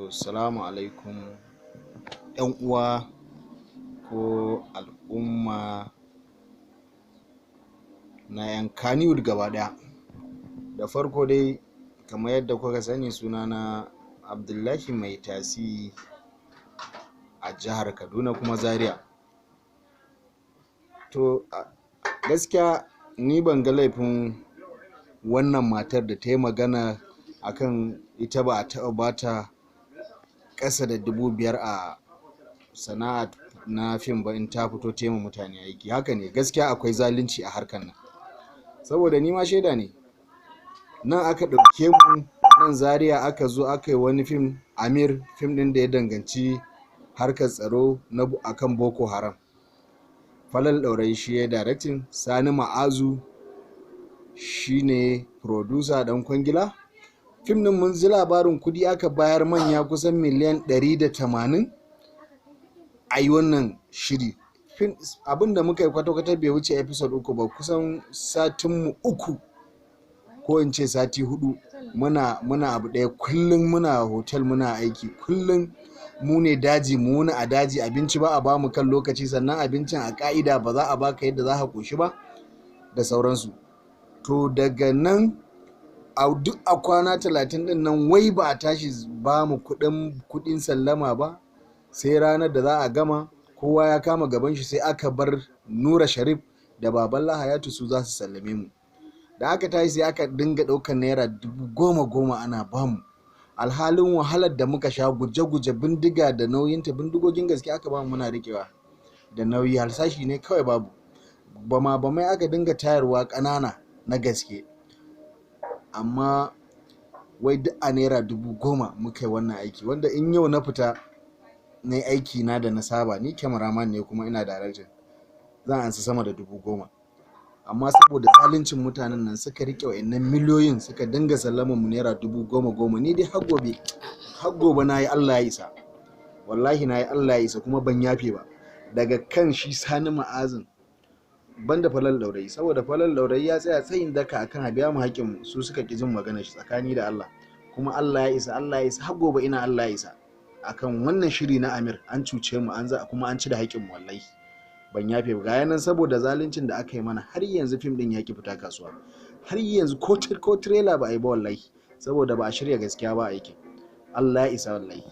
To, salamu alaikum 'yan uwa ko al'umma na 'yan Kannywood gaba ɗaya. Da farko dai, kamar yadda kuka sani, sunana Abdullahi Mai Tasi a jihar Kaduna kuma Zaria. To, gaskiya ni ban ga laifin wannan matar da ta yi magana akan ita ba a taɓa bata ƙasa da 5,000 a sana'a na fim ba in ta fito ta ma mutane aiki. Haka ne, gaskiya akwai zalunci a harkar nan. Saboda ni ma shaida ne. Nan aka ɗauke mu nan Zaria, aka zo aka yi wani fim Amir, fim ɗin da ya danganci harkar tsaro na akan Boko Haram. Falal Ɗaurayi shi ya directing, Sani Ma'azu shi ne producer ɗan kwangila. Fim ɗin, mun ji labarin kuɗi aka bayar manya, kusan miliyan 180 a yi wannan shiri. Abin da muka yi kwata-kwata bai wuce episode 3 ba, kusan satinmu 3 ko in ce sati 4 muna abu ɗaya kullum, muna hotel muna aiki kullum, mu ne daji, mu wuni a daji, abinci ba a bamu kan lokaci, sannan abincin a ka'ida ba za a baka yadda za ka koshi ba da sauransu. To, daga nan a duk a kwana 30 din nan, wai ba a tashi ba mu kuɗin sallama ba, sai ranar da za a gama, kowa ya kama gaban shi, sai aka bar Nura Sharif da Baballa Hayatu su za su sallame mu. Da aka tashi, sai aka dinga ɗaukar naira 10,000 10,000 ana bamu, alhalin wahalar da muka sha, guje-guje, bindiga da nauyinta, bindigogin gaske aka bamu muna rikewa da nauyi, harsashi ne kawai babu, bama bamai aka dinga tayarwa ƙanana na gaske, amma wai duk a naira 10,000 muka yi wannan aiki. Wanda in yau na fita na yi aiki na da na saba, ni cameraman ne kuma ina directing, zan ansa sama da 10,000. Amma saboda zaluncin mutanen nan, suka rike wa'annan miliyoyin, suka dinga sallaman mu naira 10,000 10,000. Ni dai har gobe, har gobe na yi Allah ya isa, wallahi na yi Allah ya isa, kuma ban yafe ba. Daga kan shi Sani Ma'azin, banda Falal Daurayi, saboda Falal Daurayi ya tsaya tsayin daka akan a biya mu haƙƙin mu, su suka ƙi jin magana shi. Tsakani da Allah, kuma Allah ya isa, Allah ya isa, har gobe ina Allah ya isa akan wannan shiri na Amir. An cuce mu, an za kuma an ci da haƙƙin mu, wallahi ban yafe ba. Ga nan, saboda zaluncin da aka yi mana, har yanzu fim din ya ki fita kasuwa, har yanzu ko trailer ba a yi ba wallahi, saboda ba a shirya gaskiya ba aikin. Allah ya isa wallahi.